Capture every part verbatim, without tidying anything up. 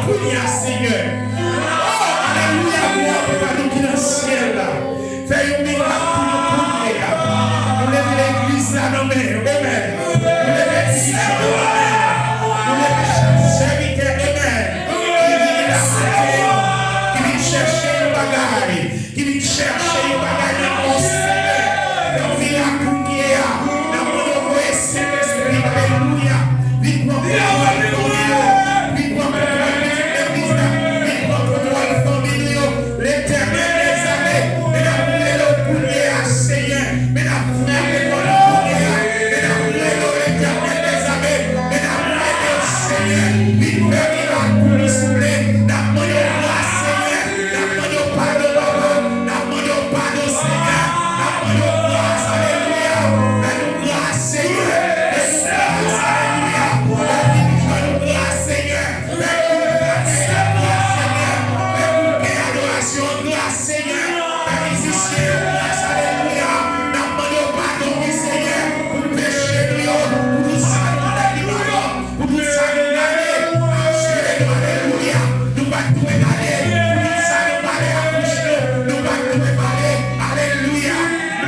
Kounye a, Senyè. Oh, alelouya, glwa pou Papa nou ki nan syèl la. Fè yon mirak pou nou kounye a. Nou leve legliz la nan men w. Amèn. Nou leve dirijan yo nan men w. Nou leve chak sèvitè. Amèn. Ki vini la maten an, ki vin chèche yon bagay. Ki vin chèche yon bagay nan men w, Senyè. Fè yon mirak kounye a. N ap mande w voye Sentespri, alelouya. Vin pran kontwòl fanmi yo. Vin pran kontwòl pitit legliz la. Vin pran kontwòl fanmi nou yo. Letènèl dèzame, men n ap rele w kounye a, Senyè. Men n ap frape kò nou kounye a. Men n ap rele w, Letènèl dèzame. Men n ap rele w, Senyè. Vin fè mirak pou nou, souple. N ap mande w gras, Senyè. N ap mande w padon, Papa. N ap mande w padon, Senyè. N ap mande w gras, alelouya. Fè nou gras, Senyè. Fè nou gras, alelouya. Fè nou gras, Senyè. Fè nou gras, Senyè. Fè nou gras, Senyè. Fè nou gras, Senyè. Fè mizisyen yo gras, alelouya. N ap mande w padon, wi, Senyè, pou peche nou yo, pou tout sa nou fè ki pa bon. Pou tout sa nou gade, ap jere nou, alelouya. Nou pa t dwe gade. Pou tout sa nou pale ak bouch nou, nou pa t dwe pale, alelouya.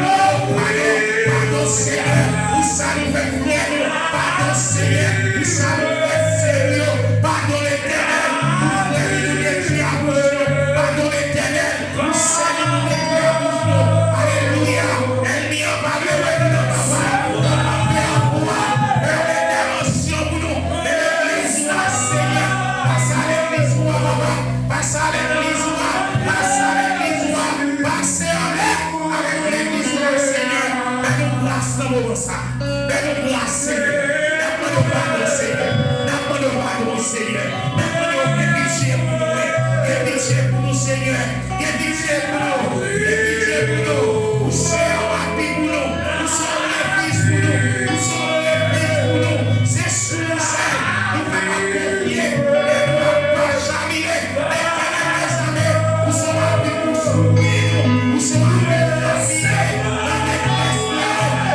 Oh, padon, padon, Senyè, pou sa nou fè frè nou. Padon, Senyè, pou sa nou fè sè nou yo. Padon, Letènèl, pou frè nou nou detwi ak bouch nou. Padon, Letènèl. Pou sè nou nou mete nan bouch nou. Alelouya. Ènmi an pa vle wè nou nan travay. Papa, fè yon kwa. Fè yon entèvansyon pou nou. Men legliz ou a, Senyè. Pase a legliz ou a, Papa. Pase a legliz ou a. Pase a legliz ou a. Pase anlè avèk legliz ou a, Senyè. Fè nou gras nan moman sa. Fè nou gras, Senyè. N ap mande w padon, Senyè. N ap mande w padon, Senyè. N ap mande w gen pitye pou nou, wi. Gen pitye pou nou, Senyè. Gen pitye pou nou. Gen pitye pou nou. Ou se yon api pou nou. Ou se yon refi pou nou. Ou se yon refi pou nou. Se sou ou sèl nou kapab konfye. E nou ap pa chavire. Letènèl dèzame, ou se yon api pou sekou nou. Ou se yon api pou apire nan detrès nou yo,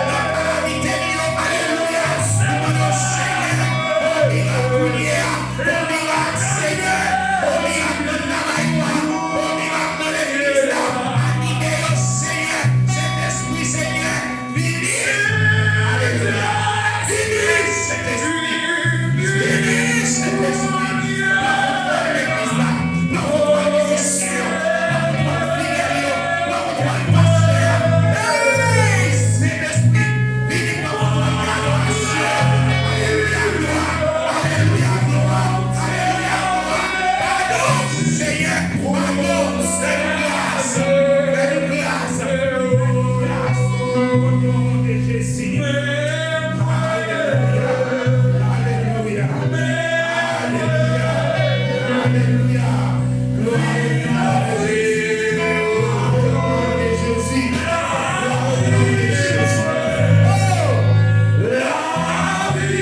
nan kalamite nou yo. Alelouya. Nou mande w, Senyè, fè yon mirak kounye a. Fè yon mirak, Senyè. Fè yon mirak nan travay nou an. Fè yon mirak nan legliz la. Anime yo, Senyè. Sentespri, Senyè. Vini! Alelouya! Vini, Sentespri! Vini, Sentespri! Pran kontwòl legliz la! Pran kontwòl mizisyen yo! Pran kontwòl fidèl yo! Pran kontwòl pastè a! Hey! Sentespri, vini pran kontwòl adorasyon an! Alelouya, glwa! Alelouya, glwa! Alelouya, glwa! Padon, Senyè! Padon! Fè nou gras! Fè nou gras! Fè nou gras! O non de Jezi. Alelouya. Alelouya. Alelouya. Alelouya. Glwa a Jezi. O non de Jezi. Glwa o non de Jezi. Oh! Lavi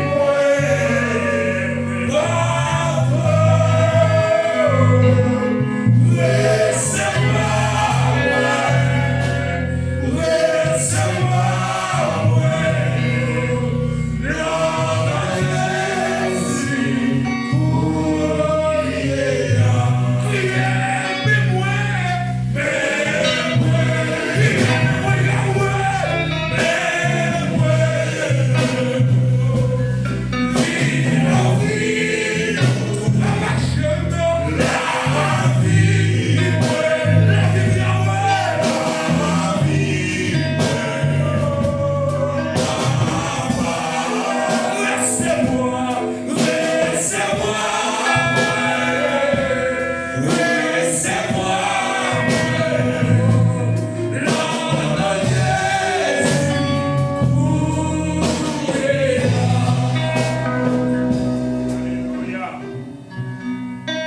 mwen, Papa, resevwa mwen. Resevwa mwen, nan non Jezi, kounye a. Kriye, men mwen, men mwen, kriye, men mwen, Yahweh, men mwen. Resevwa mwen, resevwa mwen, resevwa mwen, nan non Jezi, kounye a. Alelouya.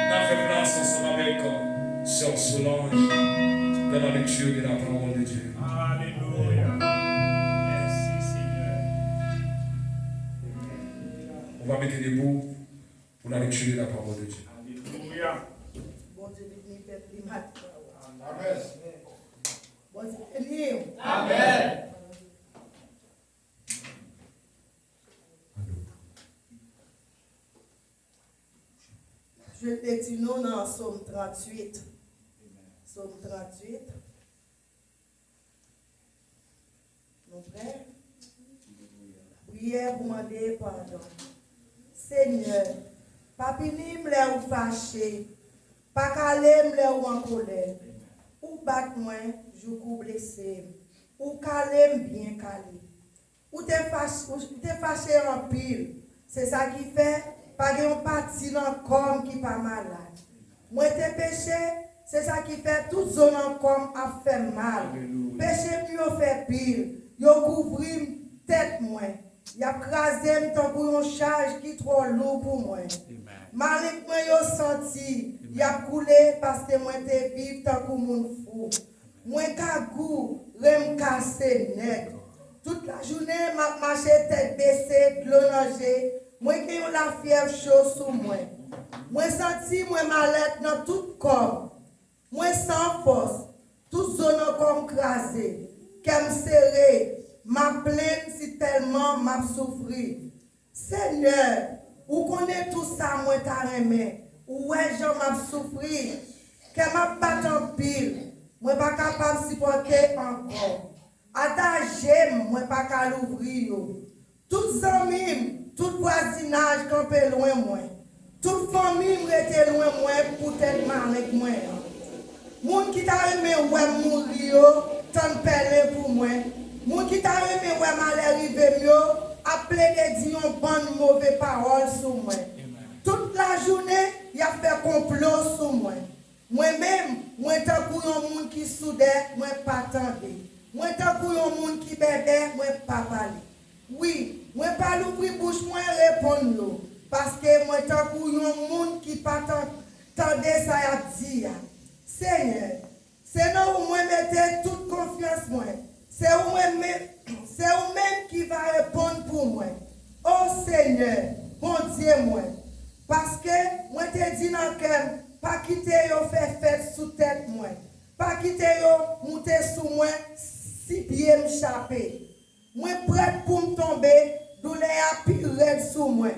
N ap fè gras ansanm avèk sè Solange dans la lecture de la parole de Dieu. Alelouya. Mèsi, Senyè. On va mete debout pour la lecture de la parole de Dieu. Alelouya. Bondye beni pèp li maten. Amèn. Bondye beni w. Amèn. Alelouya. L te di nou nan Sòm tranntuit. Sòm tranntuit. Nou prè? Priyè pou mande padon. Senyè, pa pini m lè ou fache, pa kale m lè ou an kolè. Ou bat mwen jouk ou blese m, ou kale m byen kale. Ou te fache, ou te fache anpil. Se sa ki fè pa gen yon pati nan kò m ki pa malad. Mwen te peche, se sa ki fè tout zo nan kò m ap fè m mal. Peche m yo fè pil, yo kouvri m tèt mwen. Y ap kraze m tankou yon chaj ki twò lou pou mwen. Marenk mwen yo santi, y ap koule paske mwen te viv tankou moun fou. Mwen kagou, ren m kase nèt. Tout lajounen, m ap mache tèt bese, dlo nan je. Mwen gen yon lafyèv cho sou mwen. Mwen santi mwen malèt nan tout kò m. Mwen san fòs. Tout zo nan kò m kraze. Kè m sere. M ap plenn si tèlman m ap soufri. Senyè, ou konnen tou sa mwen ta renmen. Ou wè jan m ap soufri. Kè m ap bat anpil. Mwen pa kapab sipòte ankò. Ata je m, mwen pa ka louvri yo. Tout zanmi m, tout vwazinaj kanpe lwen mwen. Tout fanmi m rete lwen mwen poutèt marenk mwen an. Moun ki ta renmen wè m mouri yo tann pèlen pou mwen. Moun ki ta renmen wè malè rive m yo ap plede di yon bann move pawòl sou mwen. Tout lajounen, y ap fè konplo sou mwen. Mwen menm, mwen tankou yon moun ki soudè, mwen pa tande. Mwen tankou yon moun ki bèbè, mwen pa pale. Wi, mwen pa louvri bouch mwen reponn yo, paske mwen tankou yon moun ki pa tan-, tande sa y ap di a. Senyè, se nan ou mwen mete tout konfyans mwen. Se ou mwen men-, se ou menm ki va reponn pou mwen. O Senyè, Bondye mwen, paske mwen te di nan kè m, pa kite yo fè fèt sou tèt mwen. Pa kite yo moute sou mwen si pye m chape. Mwen prèt pou m tonbe, doulè a pi rèd sou mwen.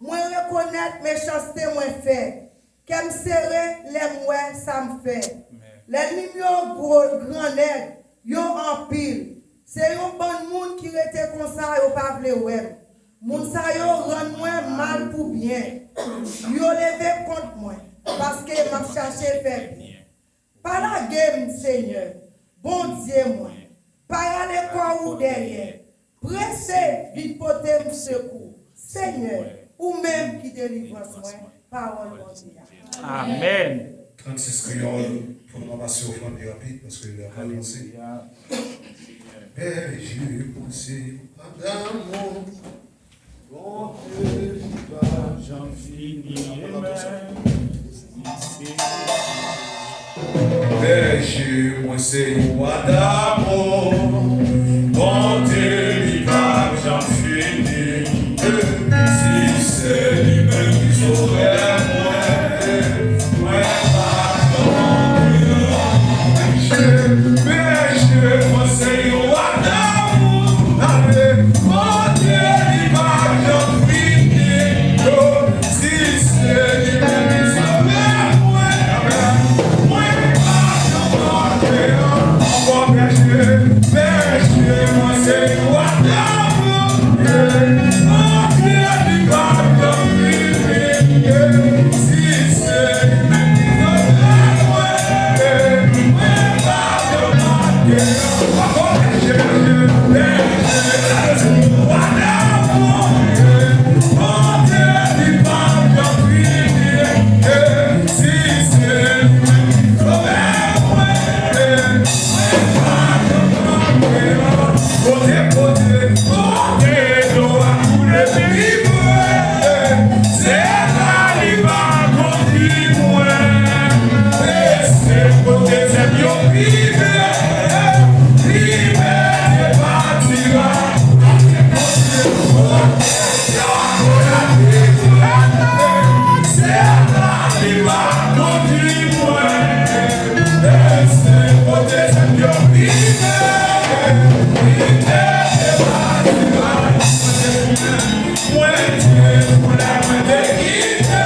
Mwen rekonèt mechanste mwen fè. Kè m sere lè m wè sa m fè. Lènmi m yo gwo, gran nèg, yo anpil. Se yon bann moun ki rete konsa, yo pa vle wè m. Moun sa yo rann mwen mal pou byen. Yo leve kont mwen, paske m ap chache fè byen. Pa lage m, Senyè, Bondye mwen. Pa rale kò ou dèyè. Prese vin pote m sekou. Senyè, ou menm ki delivrans mwen. Pawòl Bondye a. Amèn. Trannsis Kreyòl, pou nou pase ofrann li rapid, paske lè a pral vanse. Pè, je panse pa damou. Bondye li pa janm fini, men li se Bèje mwen se yon wa damou. Bondye li pa janm fini. Si se li menm ki sovè mwen, mwen pa janm anyen. Bèje mwen se yon wa damou. Ale, Bondye li pa janm fini. Si se li menm ki sove mwen, mwen pa janm manke ankò. Bèje, bèje mwen se wa damou. Bondye li pa janm fini. Si se li menm ki sove mwen, mwen pa janm manke ankò. Se la li va kondui mwen. Rete kote zèb yo rive. Rive te pati la. Se la li va kondui mwen. Rete kote zèb yo rive. Rive te pati la. Mwen te koule, mwen te kite.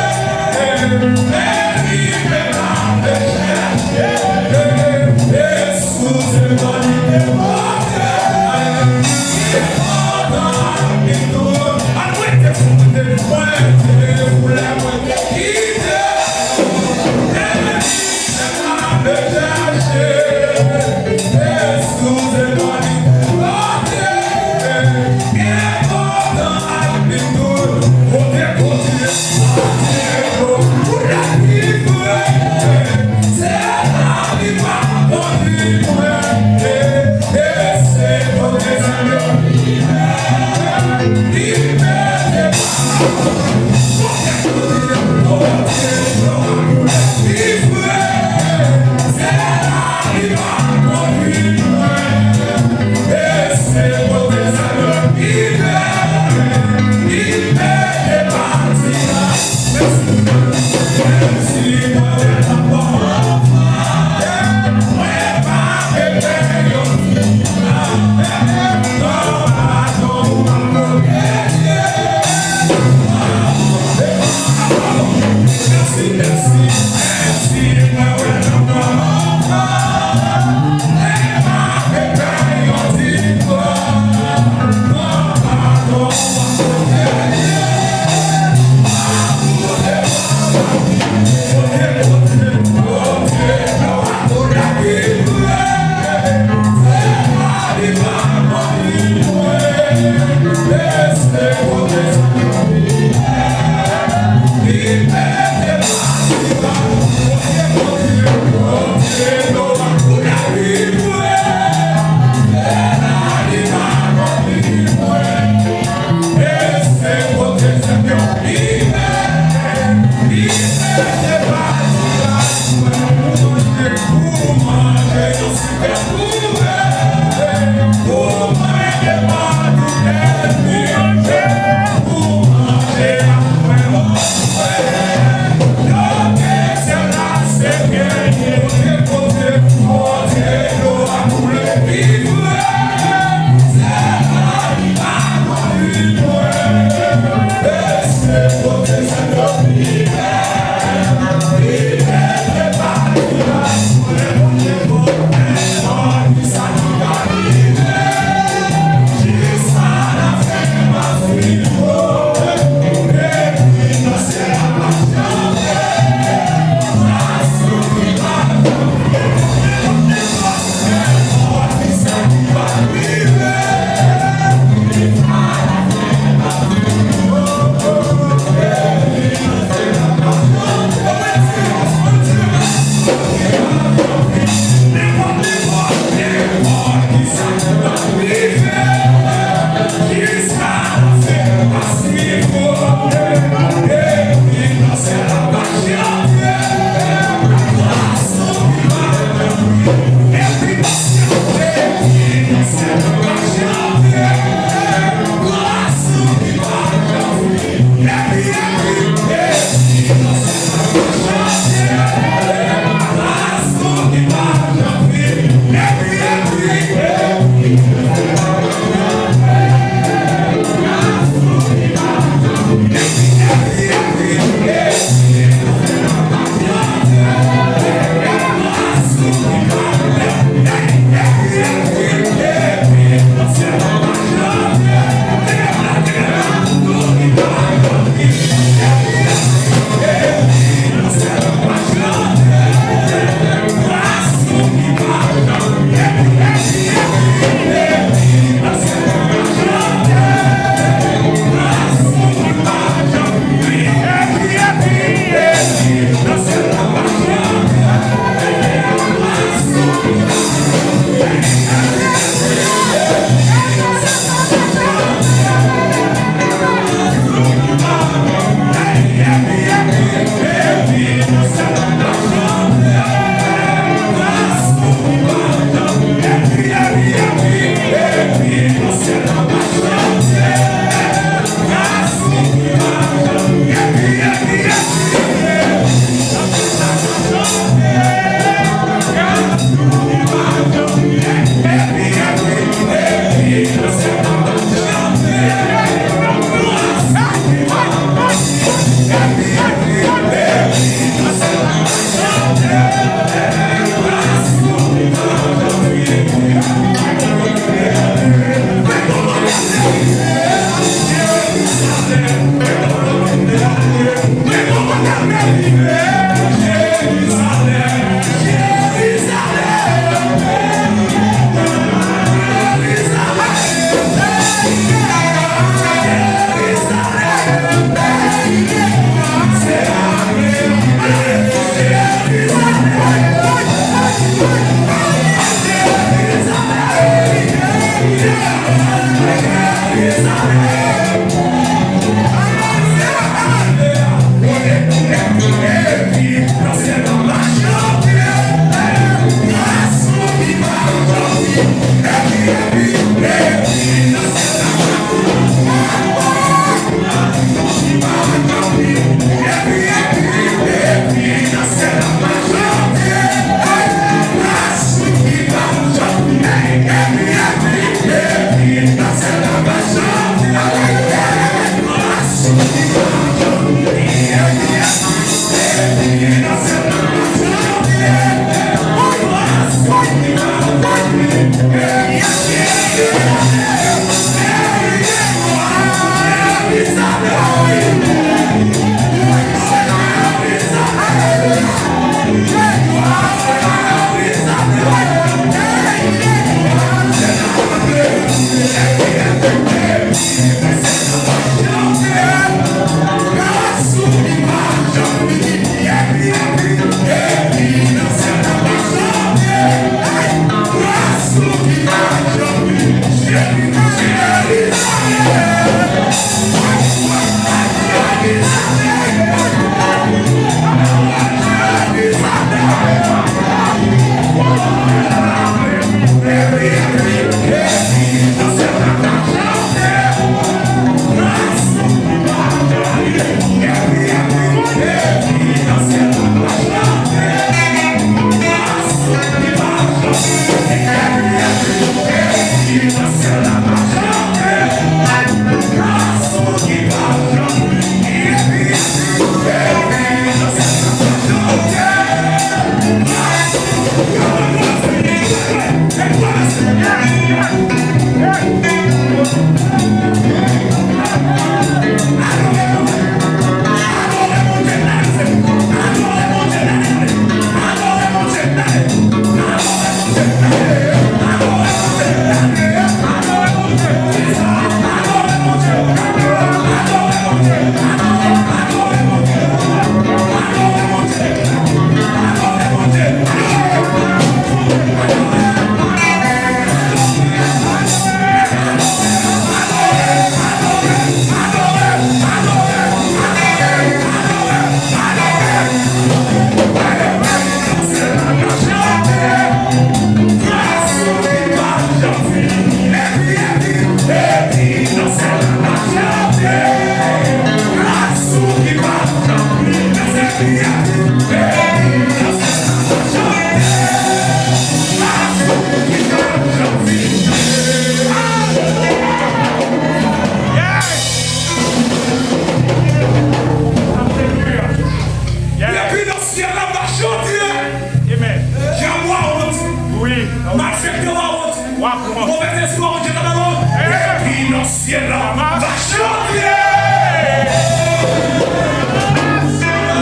Malfektè va wont. Movèzespri va wont, Dye nan balon. Epi nan syèl la va chante.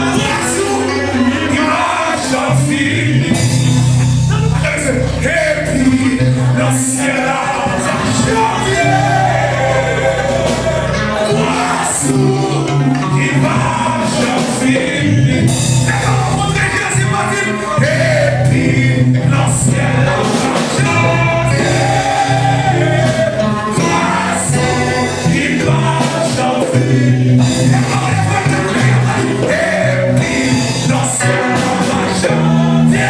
Gras ou, li pa janm fini. Epi nan syèl la va chante. Gras ou, li pa janm fini. Lè w rankontre Jezi, pa di l, epi nan syèl la va chante. Gras ou, li pa janm fini. Epi nan syèl la va chante.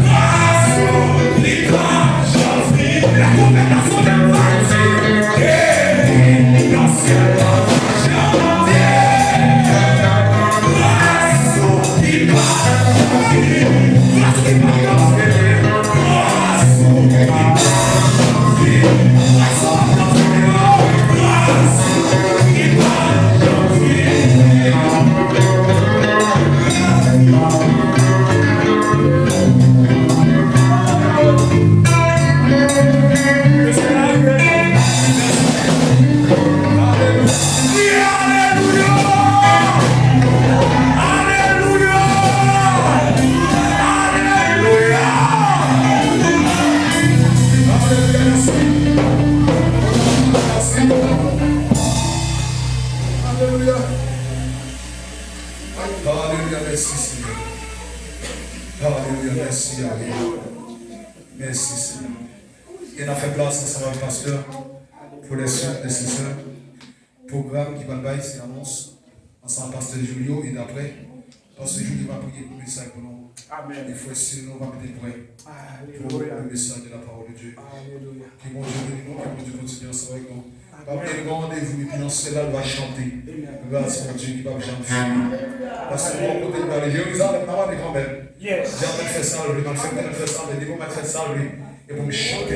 Gras ou, li pa janm fini. La trompette a sonné, va di, epi nan syèl la va chante. Gras ou, li pa janm fini. Gras ou, li pa janm fini. Alelouya! Alelouya! Alelouya! Alelouya! Mèsi. Mèsi. Alelouya! Alelouya! Mèsi, Senyè. Alelouya! Mèsi, Yahweh. Mèsi, Senyè. E n ap fè plas ansanm avèk pastè pou lè sèt nesesè. Pwogram ki pral bay se anons ansanm ak pastè Julio e daprè pastè Julio va priye pou mesaj pou nou. Amèn. E frè Silno va mete prè pou le message de la parole de Dieu. Alelouya. Ke Bondye beni nou, ke Bondye kontinye ansanm avèk nou. Amèn. Papa, nou gen yon randevou epi nan syèl la nou va chante. Amèn. Gras Bondye ki p ap janm fini. Paske nou wè kote nou prale. Jerizalèm n ap ale kanmenm. Yes. Dyab mèt fè sa l vle, malfektè mèt fè sa l vle, demon mèt fè sa l vle. E pou m chante a